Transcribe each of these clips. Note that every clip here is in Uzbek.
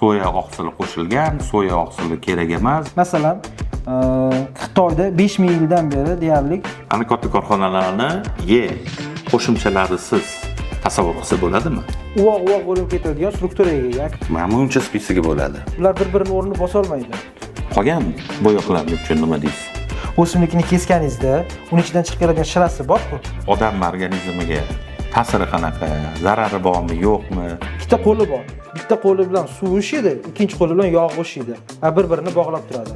Soya oqsili qo'shilgan, soya oqsili kerak emas. Masalan, Xitoyda 5000 yildan beri deyarli Ana katta korxonalarni qo'shimchalarisiz tasavvur qilsa bo'ladimi? Uvoq-uvoq bo'lib ketadigan strukturaga ega. Mana buncha spisigi bo'ladi. Ular bir-birini o'rnini bosolmaydi. Qolgan bo'yoqlar uchun nima deysiz? O'simlikni kesganingizda uni ichidan chiqib keladigan shirasi bor-ku. Odam organizmiga ta'siri qanaqa? Zarari bormi, yo'qmi? Ikkita qo'li bor. Bitta qo'li bilan suv ushiydi, ikkinchi qo'li bilan yog' ushiydi va bir-birini bog'lab turadi.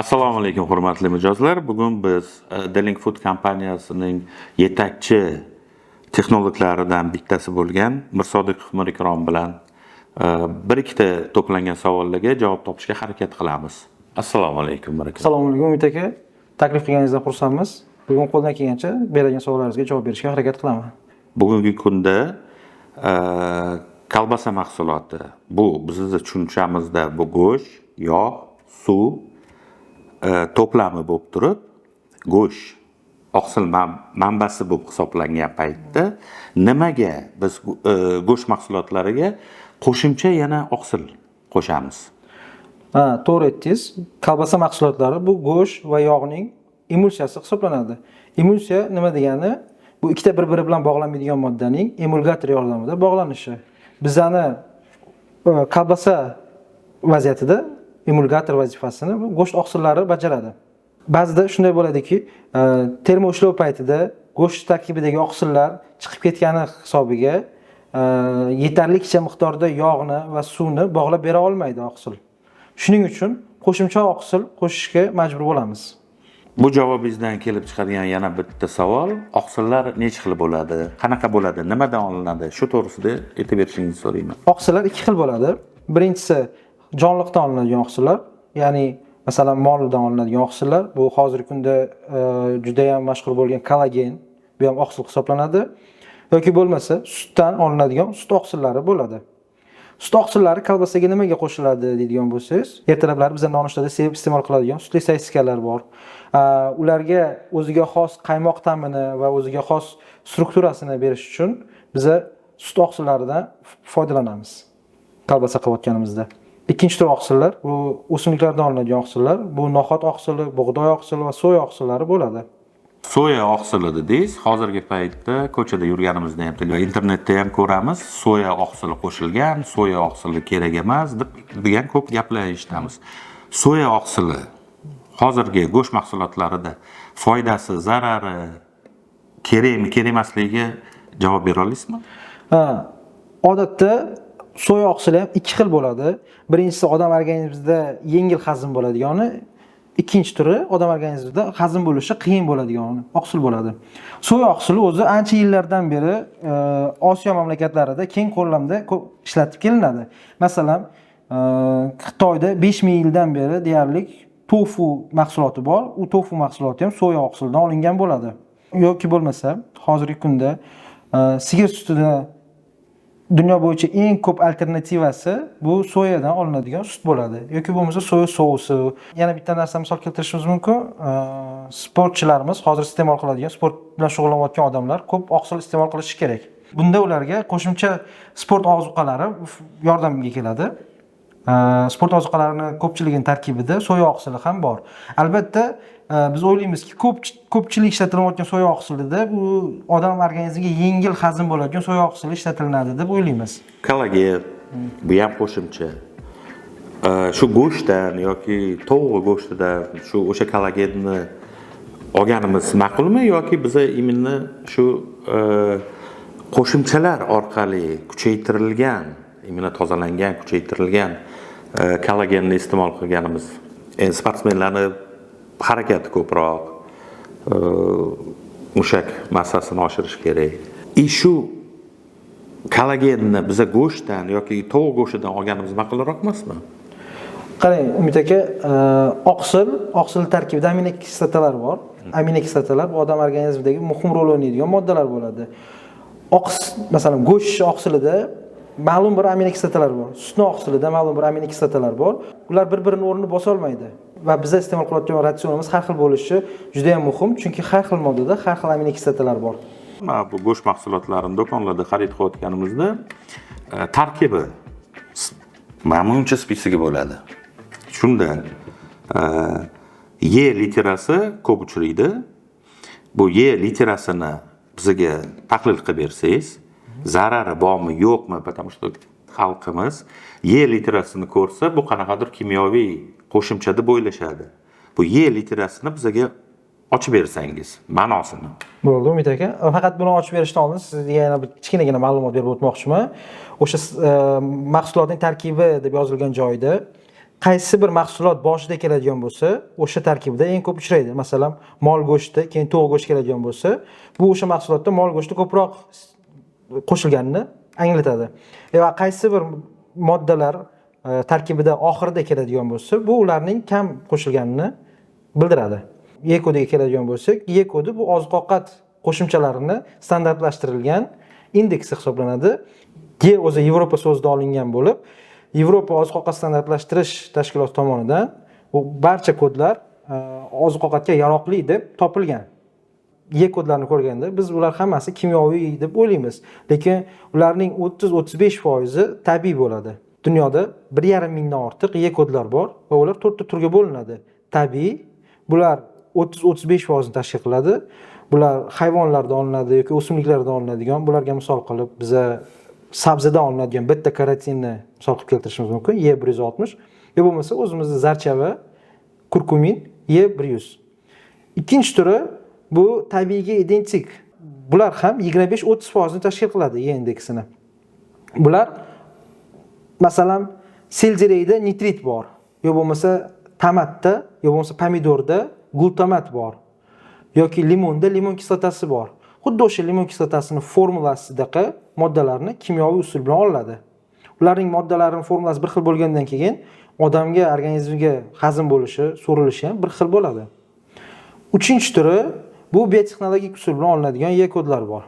Assalomu alaykum, hurmatli mijozlar. Bugun biz Deling Food kompaniyasining yetakchi texnologlaridan bittasi bo'lgan Mirsodiqov Mirikrom bilan bir ikkita to'plangan savollarga javob topishga harakat qilamiz. Assalomu alaykum, Mirikrom. Assalomu alaykum, Umid aka. Taklif qilganingizdan xursandmiz. Bugun qo'ldan kelgancha beradigan savollaringizga javob berishga harakat qilaman. Bugungi kunda kolbasa mahsuloti bu bizni tushunchamizda bu go'sht, yog', suv to'plami bo'lib turib, go'sht oqsil manbasi bo'lib hisoblangan paytda nimaga biz go'sht mahsulotlariga qo'shimcha yana oqsil qo'shamiz? Ha, to'g'ri aytdingiz. Kolbasa mahsulotlari bu go'sht va yog'ning emulsiyasi hisoblanadi. Emulsiya nima degani? Bu ikkita bir-biri bilan bog'lanmaydigan moddaning emulgator yordamida bog'lanishi. Bizani kolbasa vaziyatida emulgator vazifasini bu go'sht oqsillari bajaradi. Ba'zida shunday bo'ladiki, termo ishlov paytida go'sht tarkibidagi oqsillar chiqib ketgani hisobiga yetarlicha miqdorda yog'ni va suvni bog'lab bera olmaydi oqsil. Shuning uchun qo'shimcha oqsil qo'shishga majbur bo'lamiz. Bu javobingizdan kelib chiqadigan yana bitta savol, oqsillar necha xil bo'ladi? Qanaqa bo'ladi? Nimadan olinadi? Shu to'g'risida aytib berishingizni so'rayman. Oqsillar ikki xil bo'ladi. Birinchisi jonliqdan olinadigan oqsillar, ya'ni masalan moldan olinadigan oqsillar. Bu hozirgi kunda juda ham mashhur bo'lgan kollagen, bu ham oqsil hisoblanadi. Yoki bo'lmasa sutdan olinadigan sut oqsillari bo'ladi. Sut oqsillari kolbasaga nimaga qo'shiladi deydigan bo'lsangiz, ertalablar biz nonushtada sevib iste'mol qiladigan sutli sosiskalar bor. Ularga o'ziga xos qaymoq ta'mini va o'ziga xos strukturasini berish uchun biz sut oqsillaridan foydalanamiz kolbasa qilayotganimizda. Ikkinchi tur oqsillar bu o'simliklardan olinadigan oqsillar, bu noxat oqsili, bug'doy oqsili va soya oqsillari bo'ladi. Soya oqsili dedingiz. Hozirgi paytda ko'chada yurganimizda ham, internetda ham ko'ramiz, soya oqsili qo'shilgan, soya oqsili kerak emas deb degan ko'p gaplar eshitamiz. Soya oqsili hozirgi go'sht mahsulotlarida foydasi, zarari, kerakmi, kerak emasligiga javob bera olasizmi? Ha, odatda soya oqsili ham ikki xil bo'ladi. Birinchisi odam organizmida yengil hazm bo'ladigani, ikkinchi turi odam organizmida hazm bo'lishi qiyin bo'ladigan oqsil bo'ladi. Soya oqsili o'zi ancha yillardan beri Osiyo mamlakatlarida keng ko'lamda ko'p ishlatib kelinadi. Masalan, Xitoyda 5000 yildan beri deyarli tofu mahsuloti bor. U tofu mahsuloti ham soya oqsilidan olingan bo'ladi. Yoki bo'lmasa, hozirgi kunda sigir sutini dunyo bo'yicha eng ko'p alternativasi bu soyadan olinadigan sut bo'ladi. Yoki bo'lmasa soya sousi. Yana bitta narsa misol keltirishimiz mumkin. Sportchilarimiz hozir iste'mol qiladigan, sport bilan shug'ullanayotgan odamlar ko'p oqsil iste'mol qilishi kerak. Bunda ularga qo'shimcha sport ozuqalari yordamga keladi. Sport ozuqalarini ko'pchiligining tarkibida soya oqsili ham bor. Albatta, biz o'ylaymizki, ko'pchilik ishlatilayotgan soya oqsilida bu odam organizmiga yengil hazm bo'ladigan soya oqsili ishlatilinadi deb o'ylaymiz. Kollagen bu ham qo'shimcha. Shu go'shtdan yoki tovuq go'shtidan shu o'sha kollagenni olganimiz ma'qulmi yoki biza именно shu qo'shimchalar orqali kuchaytirilgan, именно tozalangan, kuchaytirilgan kollagenni iste'mol qilganimiz, sportsmenlarni harakati ko'proq, mushak massasini oshirish kerak. Shu kollagenni biza go'shtdan yoki tovuq go'shtidan olganimiz ma'qulroq emasmi? Qarang, Umid aka, oqsil tarkibida aminokislotalar bor. Aminokislotalar bu odam organizmidagi muhim rol o'ynaydigan moddalar bo'ladi. Masalan, go'sht oqsilida ma'lum bir aminokislotalar bor. Sutni oqsilida ma'lum bir aminokislotalar bor. Ular bir-birini o'rnini bosa olmaydi. va biza iste'mol qilayotgan ratsionimiz har xil bo'lishi juda ham muhim, chunki har xil moddada har xil aminokislotalar bor. Mana bu go'sht mahsulotlarini do'konlarda xarid qilayotganimizda tarkibi mana buncha список i bo'ladi. Shunda E literasi ko'p uchraydi. Bu E literasini bizga tahlil qilib bersangiz, zarari bormi, yo'qmi? Потому что xalqimiz E literasini ko'rsa, bu qanaqadir kimyoviy qo'shimcha deb o'ylashadi. Bu E literasini bizga ochib bersangiz ma'nosini. Bo'ldi, Umid aka. Faqat buni ochib berishdan oldin sizga yana bir kichkinagina ma'lumot berib o'tmoqchiman. O'sha mahsulotning tarkibi deb yozilgan joyda qaysi bir mahsulot boshida keladigan bo'lsa, o'sha tarkibda eng ko'p uchraydi. Masalan, mol go'shti, keyin tovuq go'shti keladigan bo'lsa, bu o'sha mahsulotda mol go'shti ko'proq qo'shilganini anglatadi. Va qaysi bir moddalar tarkibida oxirida keladigan bo'lsa, bu ularning kam qo'shilganini bildiradi. E kodiga keladigan bo'lsak, E kodi bu oziq-ovqat qo'shimchalarini standartlashtirilgan indeksi hisoblanadi. E o'zi Yevropa so'zidan olingan bo'lib, Yevropa oziq-ovqat standartlashtirish tashkiloti tomonidan bu barcha kodlar oziq-ovqatga yaroqli deb topilgan. E kodlarini ko'rganda biz ular hammasi kimyoviy deb o'ylaymiz, lekin ularning 30-35% tabiiy bo'ladi. Dunyoda 1,5 mingdan ortiq E kodlar bor va ular 4 ta turga bo'linadi. Tabiiy, bular 30-35% tashkil qiladi. Bular hayvonlardan olinadi yoki o'simliklardan olinadigan. Bularga misol qilib biza sabzidan olinadigan bitta karotinni misol qilib keltirishimiz mumkin, E160, yo bo'lmasa o'zimizda zarchava, kurkumin E100. Ikkinchi turi bu tabiiyga identik. Bular ham 25-30% tashkil qiladi E indeksini. Bular masalan seldereyda nitrit bor, yo bo'lmasa tomatda, yo bo'lmasa pomidorda glutamat bor yoki limonda limon kislotasi bor. Xuddi o'sha limon kislotasini formulasidaqa moddalarni kimyoviy usul bilan olinadi. Ularning moddalarining formulasi bir xil bo'lgandan keyin odamga, organizmga hazm bo'lishi, so'rilishi ham bir xil bo'ladi. Uchinchi turi bu biotexnologik usul bilan olinadigan E kodlar bor.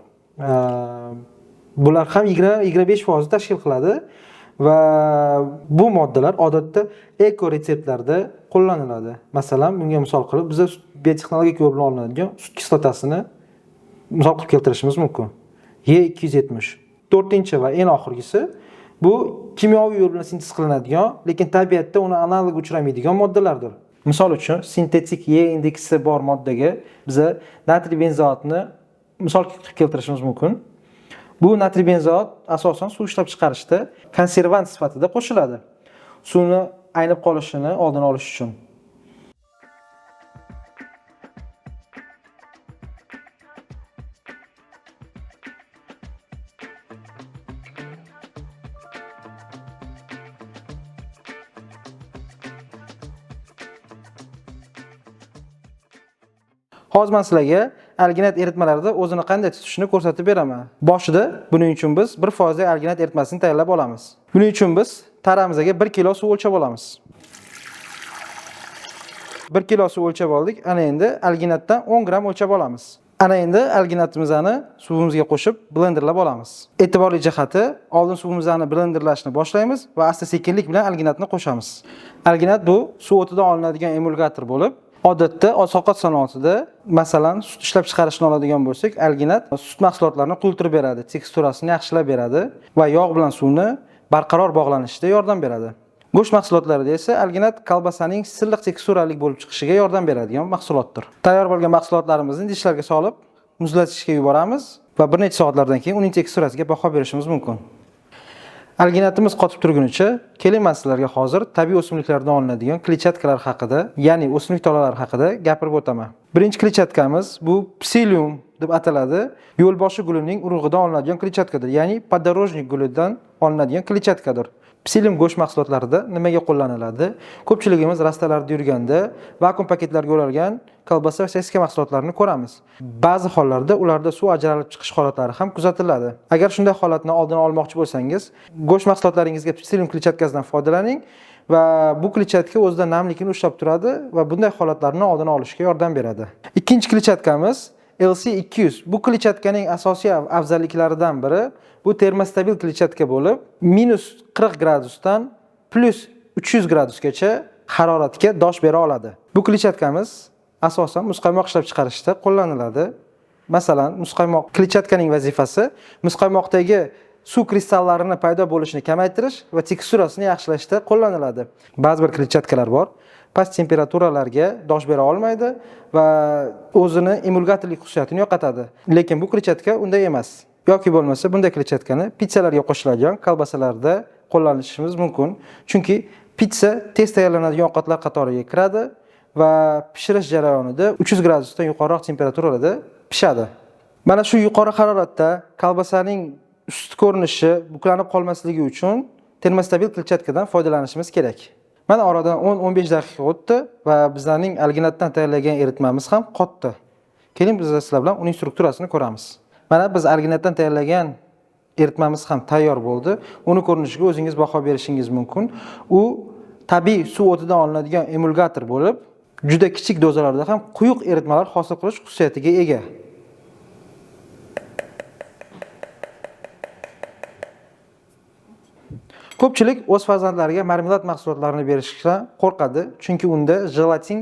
Bular ham 20-25% tashkil qiladi va bu moddalar odatda eko retseptlarda qo'llaniladi. Masalan, bunga misol qilib biz biotexnologik yo'l bilan olinadigan sut kislotasini misol qilib keltirishimiz mumkin. E270. To'rtinchi va eng oxirgisi bu kimyoviy yo'l bilan sintez qilinadigan, lekin tabiatda uni analogi uchramaydigan moddalardir. Misol uchun, sintetik E indeksi bor moddaga biza natriy benzoatni misol qilib keltirishimiz mumkin. Bu natriy benzoat asosan suv ishlab chiqarishda konservant sifatida qo'shiladi. Suvni aynib qolishini oldini olish uchun. Hozir men sizlarga alginat eritmalarida o'zini qanday tutishini ko'rsatib beraman. Boshida buning uchun biz 1% alginat eritmasini tayyorlab olamiz. Buning uchun biz taramizga 1 kilo suv o'lchab olamiz. 1 kilo suv o'lchab oldik. Ana endi alginatdan 10 gramm o'lchab olamiz. Ana endi alginatimizni suvimizga qo'shib blenderlab olamiz. E'tiborli jihati, oldin suvimizni blenderlashni boshlaymiz va asta-sekinlik bilan alginatni qo'shamiz. Alginat bu suv o'tidan olinadigan emulgator bo'lib, odatda oziq-ovqat sanoatida, masalan, sut ishlab chiqarishni oladigan bo'lsak, alginat sut mahsulotlarini quyultirib beradi, teksturasini yaxshilab beradi va yog' bilan suvni barqaror bog'lanishida yordam beradi. Go'sht mahsulotlarida esa alginat kolbasaning silliq teksturali bo'lib chiqishiga yordam beradigan mahsulotdir. Tayyor bo'lgan mahsulotlarimizni idishlarga solib, muzlatishga yuboramiz va bir necha soatlardan keyin uning teksturasiga baho berishimiz mumkin. Alginatimiz qotib turgunicha, keling men sizlarga hozir tabiiy o'simliklardan olinadigan kletchatkalar haqida, ya'ni o'simlik tolalari haqida gapirib o'taman. Birinchi kletchatkamiz bu psilium deb ataladi. Yo'lboshi gulining urug'idan olinadigan kletchatkadir, ya'ni podorojnik gulidan olinadigan kletchatkadir. Psilium go'sht mahsulotlarida nimaga qo'llaniladi? Ko'pchiligimiz rastalarda yurganda vakuum paketlarga o'ralgan kolbasa va sosiska mahsulotlarini ko'ramiz. Ba'zi hollarda ularda suv ajralib chiqish holatlari ham kuzatiladi. Agar shunday holatni oldini olmoqchi bo'lsangiz, go'sht mahsulotlaringizga psilium kletchatkasidan foydalaning va bu kletchatka o'zida namlikni ushlab turadi va bunday holatlarni oldini olishga yordam beradi. Ikkinchi kletchatkamiz LC200. Bu kletchatkaning asosiy afzalliklaridan biri bu termostabil kletchatka bo'lib, minus 40 gradusdan plus 300 gradusgacha haroratga dosh bera oladi. Bu kletchatkamiz asosan muzqaymoq ishlab chiqarishda qo'llaniladi. Masalan, muzqaymoq kletchatkaning vazifasi muzqaymoqdagi suv kristallarini paydo bo'lishini kamaytirish va teksturasini yaxshilashda qo'llaniladi. Ba'zi bir kletchatkalar bor, past temperaturalarga dosh bera olmaydi va o'zini emulgatorlik xususiyatini yo'qotadi. Lekin bu kletchatka unday emas. Yoki bo'lmasa bunday kletchatkani pizzalarga qo'shiladigan kolbasalarda qo'llanishimiz mumkin. Chunki pitsa tez tayyorlanadigan ovqatlar qatoriga kiradi va pishirish jarayonida 300 gradusdan yuqoriroq temperaturalarda pishadi. Mana shu yuqori haroratda kolbasaning ust ko'rinishi buklanib qolmasligi uchun termostabil kletchatkadan foydalanishimiz kerak. Mana oradan 10-15 daqiqa o'tdi va bizlarning alginatdan tayyorlangan eritmamiz ham qotdi. Keling, biz sizlar bilan uning strukturasini ko'ramiz. Mana biz alginatdan tayyorlagan eritmamiz ham tayyor bo'ldi. Uni ko'rinishiga o'zingiz baho berishingiz mumkin. U tabiiy suv o'tidan olinadigan emulgator bo'lib, juda kichik dozalarda ham quyuq eritmalar hosil qilish xususiyatiga ega. Ko'pchilik o'z farzandlariga marmelad mahsulotlarini berishdan qo'rqadi, chunki unda jelatin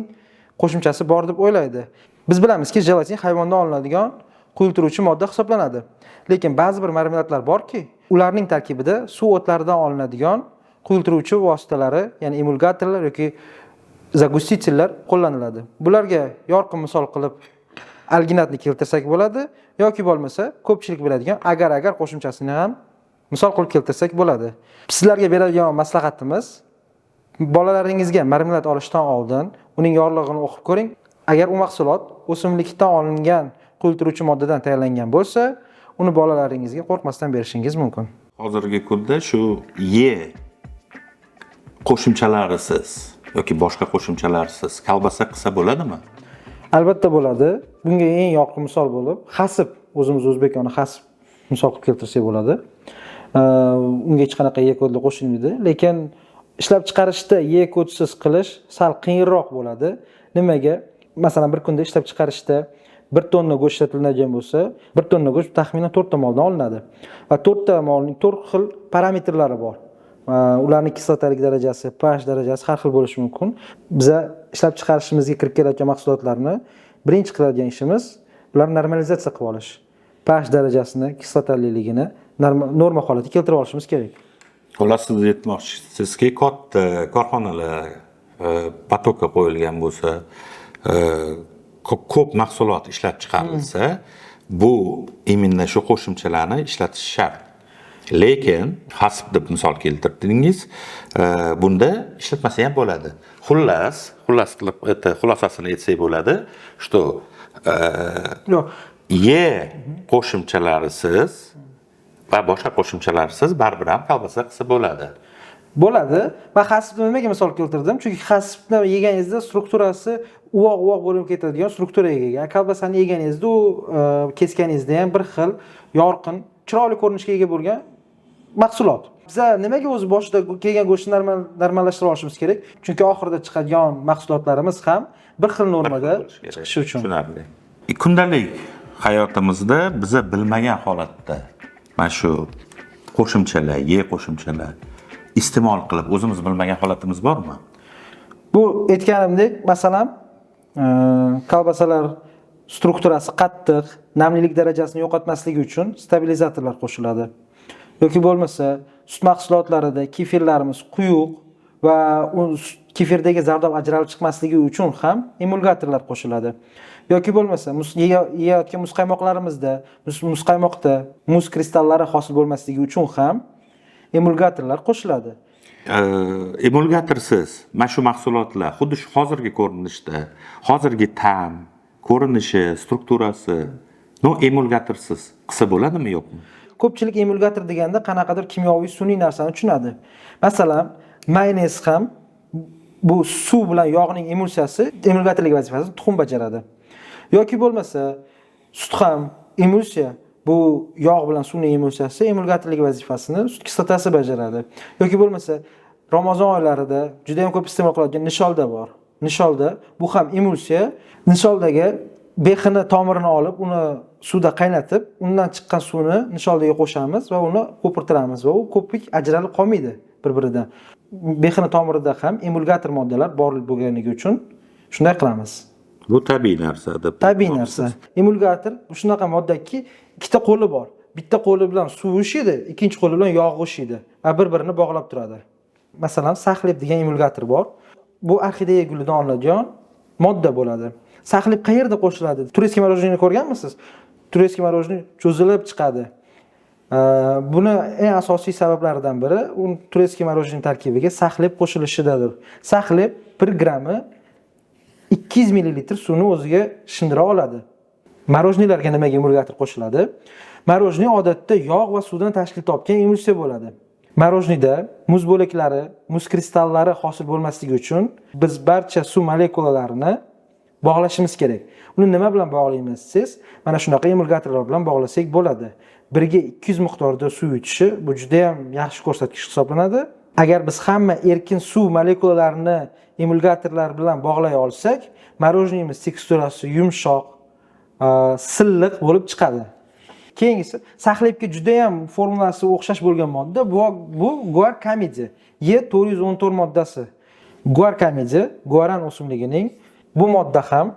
qo'shimchasi bor deb o'ylaydi. Biz bilamizki, jelatin hayvondan olinadigan quyultiruvchi modda hisoblanadi. Lekin ba'zi bir marmeladlar borki, ularning tarkibida suv o'tlaridan olinadigan quyultiruvchi vositalari, ya'ni emulgatorlar yoki zagustitellar qo'llaniladi. Bularga yorqin misol qilib alginatni keltirsak bo'ladi yoki bo'lmasa ko'pchilik biladigan agar-agar qo'shimchasini ham misol qilib keltirsak bo'ladi. Sizlarga beradigan maslahatimiz, bolalaringizga marmelad olishdan oldin uning yorlig'ini o'qib ko'ring. Agar u mahsulot o'simlikdan olingan quyultiruvchi moddadan tayyorlangan bo'lsa, uni bolalaringizga qo'rqmasdan berishingiz mumkin. Hozirgi kunda shu E qo'shimchalarisiz yoki boshqa qo'shimchalarsiz kolbasa qilsa bo'ladimi? Albatta bo'ladi. Bunga eng yorqin misol bo'lib hasib, o'zimiz o'zbekona hasib misol qilib keltirsak bo'ladi. Unga hech qanaqa E kodli qo'shilmaydi, lekin ishlab chiqarishda E kodsiz qilish sal qiyinroq bo'ladi. Nimaga? Masalan, bir kunda ishlab chiqarishda 1 tonna go'sht ishlatiladigan bo'lsa, 1 tonna go'sht taxminan 4 ta moldan olinadi. Va 4 ta molning 4 xil parametrlari bor. Ularning kislotalik darajasi, pH darajasi har xil bo'lishi mumkin. Biza ishlab chiqarishimizga kirib kelayotgan mahsulotlarni birinchi qiladigan ishimiz ularni normalizatsiya qilib olish. pH darajasini, kislotaliligini norma holatiga keltirib olishimiz kerak. Xullas, siz aytmoqchisizki, katta korxonalar potokka qo'yilgan bo'lsa, ko'p mahsulot ishlab chiqarilsa, bu именно shu qo'shimchalarni ishlatish shart. Lekin hasib deb misol keltirdingiz, bunda ishlatmasa ham bo'ladi. Xullas qilib, xulosasini aytsak bo'ladi, что E qo'shimchalarisiz va boshqa qo'shimchalarsiz baribir ham kolbasa qilsa bo'ladi. Bo'ladi. Men hasibni nimaga misol keltirdim? Chunki hasibni yeganingizda strukturasi uvoq-uvoq bo'lib ketadigan strukturaga ega. Kolbasani yeganingizda u kesganingizda ham bir xil yorqin, chiroyli ko'rinishga ega bo'lgan mahsulot. Biza nimaga o'zi boshida kelgan go'shtni normallashtirib olishimiz kerak? Chunki oxirida chiqadigan mahsulotlarimiz ham bir xil normada chiqishi uchun. Tushunarli. Kundalik hayotimizda biza bilmagan holatda mana shu qo'shimchalar, E qo'shimchalar iste'mol qilib o'zimiz bilmagan holatimiz bormi? Bu aytganimdek, masalan, kolbasalar strukturasi qattiq, namlilik darajasini yo'qotmasligi uchun stabilizatorlar qo'shiladi. Yoki bo'lmasa, sut mahsulotlarida kefirlarimiz quyuq va kefirdagi zardob ajralib chiqmasligi uchun ham emulgatorlar qo'shiladi. Yoki bo'lmasa, yeyotgan muzqaymoqlarimizda, muzqaymoqda muz kristallari hosil bo'lmasligi uchun ham emulgatorlar qo'shiladi. Emulgatorsiz mana shu mahsulotlar xuddi shu hozirgi ko'rinishda, hozirgi ta'm, ko'rinishi, strukturasi, no emulgatorsiz qilsa bo'ladimi, yo'qmi? Ko'pchilik emulgator deganda qanaqadir kimyoviy sun'iy narsani tushunadi. Masalan, mayonez ham bu suv bilan yog'ning emulsiyasi emulgatorlik vazifasini tuxum bajaradi. Yoki bo'lmasa, sut ham emulsiya, bu yog' bilan suvning emulsiyasi emulgatorlik vazifasini sut kislotasi bajaradi. Yoki bo'lmasa, Ramazon oylarida juda ham ko'p iste'mol qilinadigan nisholda bor. Nisholda bu ham emulsiya. Nisholdagi bexini tomirini olib, uni suvda qaynatib, undan chiqqan suvni nisholdaga qo'shamiz va uni ko'pirtiramiz va u ko'pik ajralib qolmaydi bir-biridan. Behini tomirida ham emulgator moddalar bor bo'lganligi uchun shunday qilamiz. Bu tabiiy narsa deb. Tabiiy narsa. Emulgator shunaqa moddaki, ikkita qo'li bor. Bitta qo'li bilan suv ushlaydi, ikkinchi qo'li bilan yog' ushlaydi va bir-birini bog'lab turadi. Masalan, saxlib degan emulgator bor. Bu orxideya gulidan olinadigan modda bo'ladi. Saxlib qayerda qo'shiladi? Турецкий мороженое ko'rganmisiz? Турецкий мороженое cho'zilib chiqadi. Buni eng asosiy sabablaridan biri u турецкий мороженое tarkibiga saxlib qo'shilishidadir. Saxlib 1 grammi 200 millilitr suvni o'ziga shindira oladi. Мороженое larga nimaga emulgator qo'shiladi? Мороженое odatda yog' va suvdan tashkil topgan emulsiya bo'ladi. Мороженое da muz bo'laklari, muz kristallari hosil bo'lmasligi uchun biz barcha suv molekulalarini bog'lashimiz kerak. Uni nima bilan bog'laymiz desangiz, mana shunaqa emulgatorlar bilan bog'lasak bo'ladi. 1 ga 200 miqdorida suv yutishi bu juda ham yaxshi ko'rsatkich hisoblanadi. Agar biz hamma erkin suv molekulalarini emulgatorlar bilan bog'lay olsak, мороженое miz teksturasi yumshoq, silliq bo'lib chiqadi. Keyingisi saxlibga juda ham formulasi o'xshash bo'lgan modda bu guar kamidi, E414 moddasi. Guar kamidi guaran o'simligining bu modda ham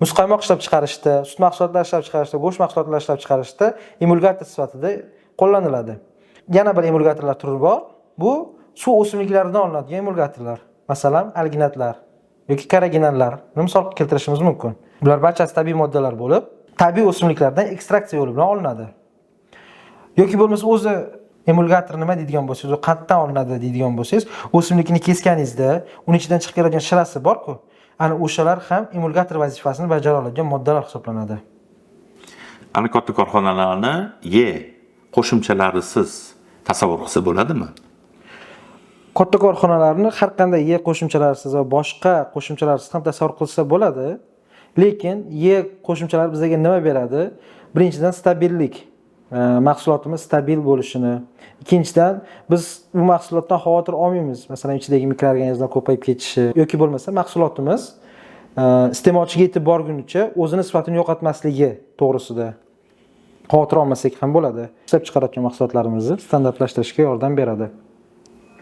muzqaymoq ishlab chiqarishda, sut mahsulotlari ishlab chiqarishda, go'sht mahsulotlari ishlab chiqarishda emulgator sifatida qo'llaniladi. Yana bir emulgatorlar turi bor. Bu suv o'simliklaridan olinadigan emulgatorlar. Masalan, alginatlar yoki karaginanlar misol keltirishimiz mumkin. Bular barchasi tabiiy moddalar bo'lib, tabiiy o'simliklardan ekstraksiya yo'li bilan olinadi. Yoki bo'lmasa o'zi emulgator nima deydigan bo'lsangiz, u qayerdan olinadi deydigan bo'lsangiz, o'simlikni kesganingizda uni ichidan chiqib keladigan shirasi bor-ku, ana o'shalar ham emulgator vazifasini bajara oladigan moddalar hisoblanadi. Ana katta korxonalarni E qo'shimchalarisiz tasavvur qilsa bo'ladimi? Katta korxonalarni har qanday E qo'shimchalarsiz va boshqa qo'shimchalarsiz ham tasavvur qilsa bo'ladi. Lekin E qo'shimchalari bizga nima beradi? Birinchidan, stabillik. Mahsulotimiz stabil bo'lishini. Ikkinchidan, biz bu mahsulotdan xavotir olmaymiz. Masalan, ichidagi mikroorganizmlar ko'payib ketishi yoki bo'lmasa mahsulotimiz iste'molchiga yetib borgunicha o'zini sifatini yo'qotmasligi to'g'risida xavotir olmasak ham bo'ladi. Ishlab chiqarayotgan mahsulotlarimizni standartlashtirishga yordam beradi.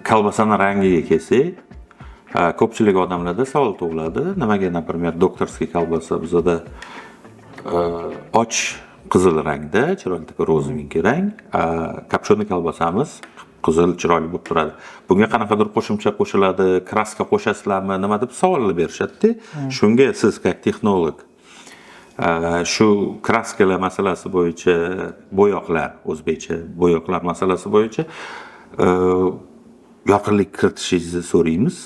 Kolbasani rangiga kelsak, ko'pchilik odamlarda savol tug'iladi. Nimaga, например, докторский kolbasa bizada och qizil rangda, chiroyli, такой розовенький rang, копчёный kolbasamiz qizil chiroyli bo'lib turadi. Bunga qanaqadir qo'shimcha qo'shiladi, краска qo'shasizlarmi, nima deb savollar berishadi. Shunga siz, как texnolog, shu краска lar masalasi bo'yicha, bo'yoqlar, o'zbekcha bo'yoqlar masalasi bo'yicha yorqinlik kiritishingizni so'raymiz.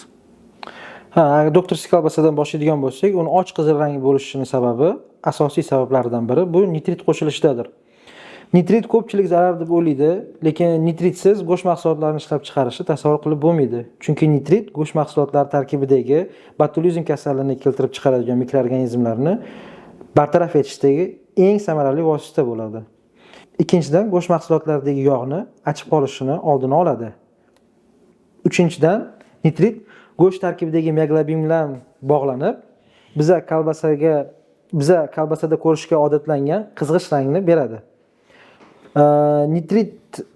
Ha, agar докторский kolbasadan boshlaydigan bo'lsak, uni och qizil rang bo'lishini sababi, asosiy sabablaridan biri bu nitrit qo'shilishidadir. Nitrit ko'pchilik zarar deb o'ylaydi, lekin nitritsiz go'sht mahsulotlarini ishlab chiqarishni tasavvur qilib bo'lmaydi. Chunki nitrit go'sht mahsulotlari tarkibidagi botulizm kasalligini keltirib chiqaradigan mikroorganizmlarni bartaraf etishdagi eng samarali vosita bo'ladi. Ikkinchidan, go'sht mahsulotlaridagi yog'ni achib qolishini oldini oladi. Uchinchidan, nitrit go'sht tarkibidagi mioglobin bilan bog'lanib, biza kolbasada ko'rishga odatlangan qizg'ish rangni beradi. Nitrit,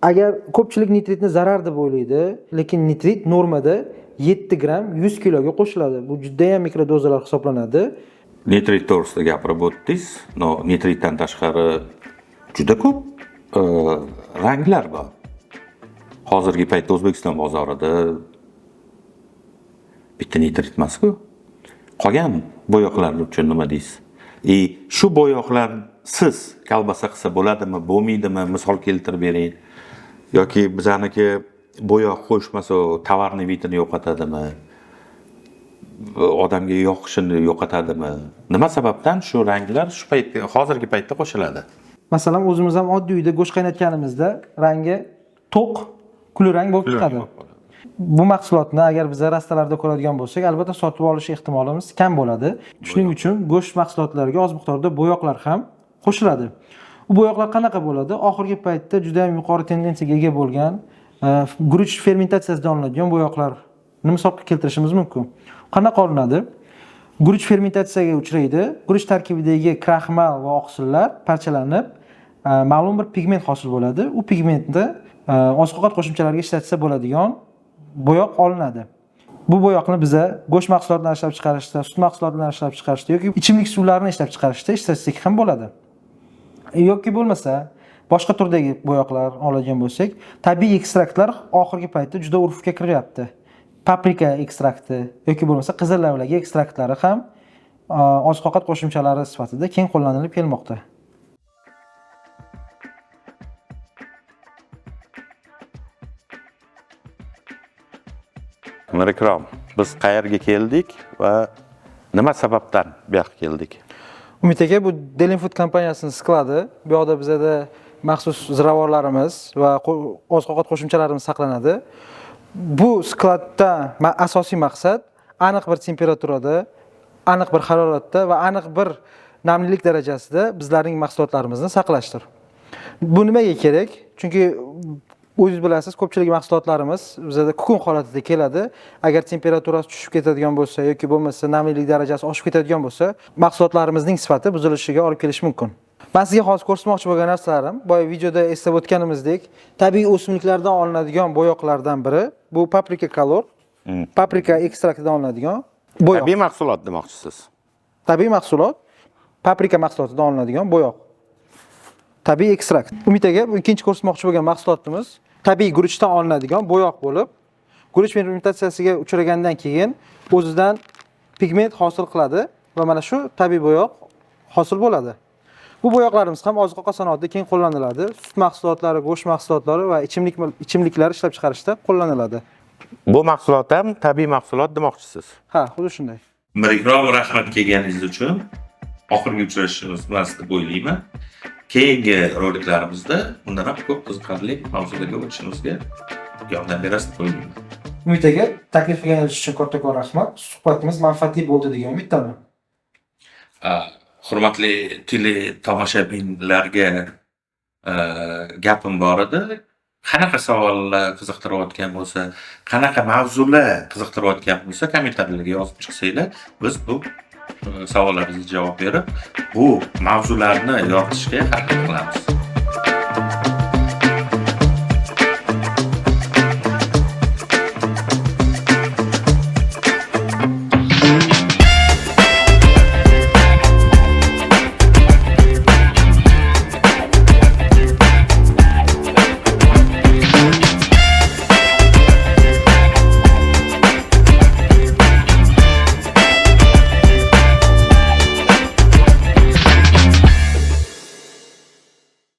agar ko'pchilik nitritni zarar deb o'ylaydi, lekin nitrit normada 7 gramm 100 kiloga qo'shiladi. Bu juda ham mikrodozalar hisoblanadi. Nitrit to'g'risida gapirib o'tdingiz, но nitritdan tashqari juda ko'p ranglar bor. Hozirgi paytda O'zbekiston bozorida bitta nitrit emas-ku. Qolgan bo'yoqlar uchun nima deysiz? И shu bo'yoqlarsiz kolbasa qilsa bo'ladimi, bo'lmaydimi? Misol keltirib bering. Yoki bizaniki bo'yoq qo'shmasa, товарный вид ini yo'qotadimi? Odamga yoqishini yo'qotadimi? Nima sababdan shu ranglar shu paytda, hozirgi paytda qo'shiladi? Masalan, o'zimiz ham oddiy uyda go'sht qaynatganimizda rangi to'q kulrang bo'lib chiqadi. Bu mahsulotni agar biz rastalarda ko'radigan bo'lsak, albatta sotib olish ehtimolimiz kam bo'ladi. Shuning uchun go'sht mahsulotlariga oz miqdorda bo'yoqlar ham qo'shiladi. U bo'yoqlar qanaqa bo'ladi? Oxirgi paytda juda ham yuqori tendensiyaga ega bo'lgan guruch fermentatsiyasidan olinadigan bo'yoqlarni misol keltirishimiz mumkin. Qanaqa olinadi? Guruch fermentatsiyaga uchraydi. Guruch tarkibidagi kraxmal va oqsillar parchalanib, ma'lum bir pigment hosil bo'ladi. U pigmentni oziq-ovqat qo'shimchalariga ishlatsa bo'ladigan bo'yoq olinadi. Bu bo'yoqni biza go'sht mahsulotlarini ishlab chiqarishda, sut mahsulotlarini ishlab chiqarishda yoki ichimlik suvlarini ishlab chiqarishda ishlatsak ham bo'ladi. Yoki bo'lmasa boshqa turdagi bo'yoqlar oladigan bo'lsak, tabiiy ekstraktlar oxirgi paytda juda urfga kiryapti. Paprika ekstrakti yoki bo'lmasa qizil lavlagi ekstraktlari ham oziq-ovqat qo'shimchalari sifatida keng qo'llanilib kelmoqda. Mirikrom, biz qayerga keldik va nima sababdan bu yoqqa keldik? Umid aka, bu Delin Food kompaniyasining skladi. Bu yoqda bizada maxsus ziravorlarimiz va oziq-ovqat qo'shimchalarimiz saqlanadi. Bu skladda asosiy maqsad aniq bir temperaturada, aniq bir haroratda va aniq bir namlilik darajasida bizlarning mahsulotlarimizni saqlashdir. Bu nimaga kerak? Chunki o'zingiz bilasiz, ko'pchilik mahsulotlarimiz bizada kukun holatida keladi. Agar temperaturasi tushib ketadigan bo'lsa yoki bo'lmasa namlilik darajasi oshib ketadigan bo'lsa, mahsulotlarimizning sifati buzilishiga olib kelishi mumkin. Men sizga hozir ko'rsatmoqchi bo'lgan narsalarim, boya videoda eslab o'tganimizdek, tabiiy o'simliklardan olinadigan bo'yoqlardan biri bu paprika color, paprika ekstraktidan olinadigan bo'yoq. Tabiiy mahsulot demoqchisiz. Tabiiy mahsulot, paprika mahsulotidan olinadigan bo'yoq. Tabiiy ekstrakt. Umid aka, bu ikkinchi ko'rsatmoqchi bo'lgan mahsulotimiz tabiiy guruchdan olinadigan bo'yoq bo'lib, guruch fermentatsiyasiga uchragandan keyin o'zidan pigment hosil qiladi va mana shu tabiiy bo'yoq hosil bo'ladi. Bu bo'yoqlarimiz ham oziq-ovqat sanoatida keng qo'llaniladi. Sut mahsulotlari, go'sht mahsulotlari va ichimliklar ishlab chiqarishda qo'llaniladi. Bu mahsulot ham tabiiy mahsulot demoqchisiz. Ha, xuddi shunday. Mirikrom, rahmat kelganingiz uchun. Oxirgi uchrashishimiz emas deb o'ylayman. Keyingi roliklarimizda bundan ham ko'p qiziqarli mavzularga o'tishimizga yordam berasiz deb o'ylayman. Umid aka, taklif qilganingiz uchun kattakon rahmat. Suhbatimiz manfaatli bo'ldi degan umiddaman. Hurmatli tele tomoshabinlarga gapim bor edi. Qanaqa savollar qiziqtirayotgan bo'lsa, qanaqa mavzular qiziqtirayotgan bo'lsa, kommentariylarga yozib chiqsanglar, biz bu savollaringizga javob berib, bu mavzularni yoritishga harakat qilamiz.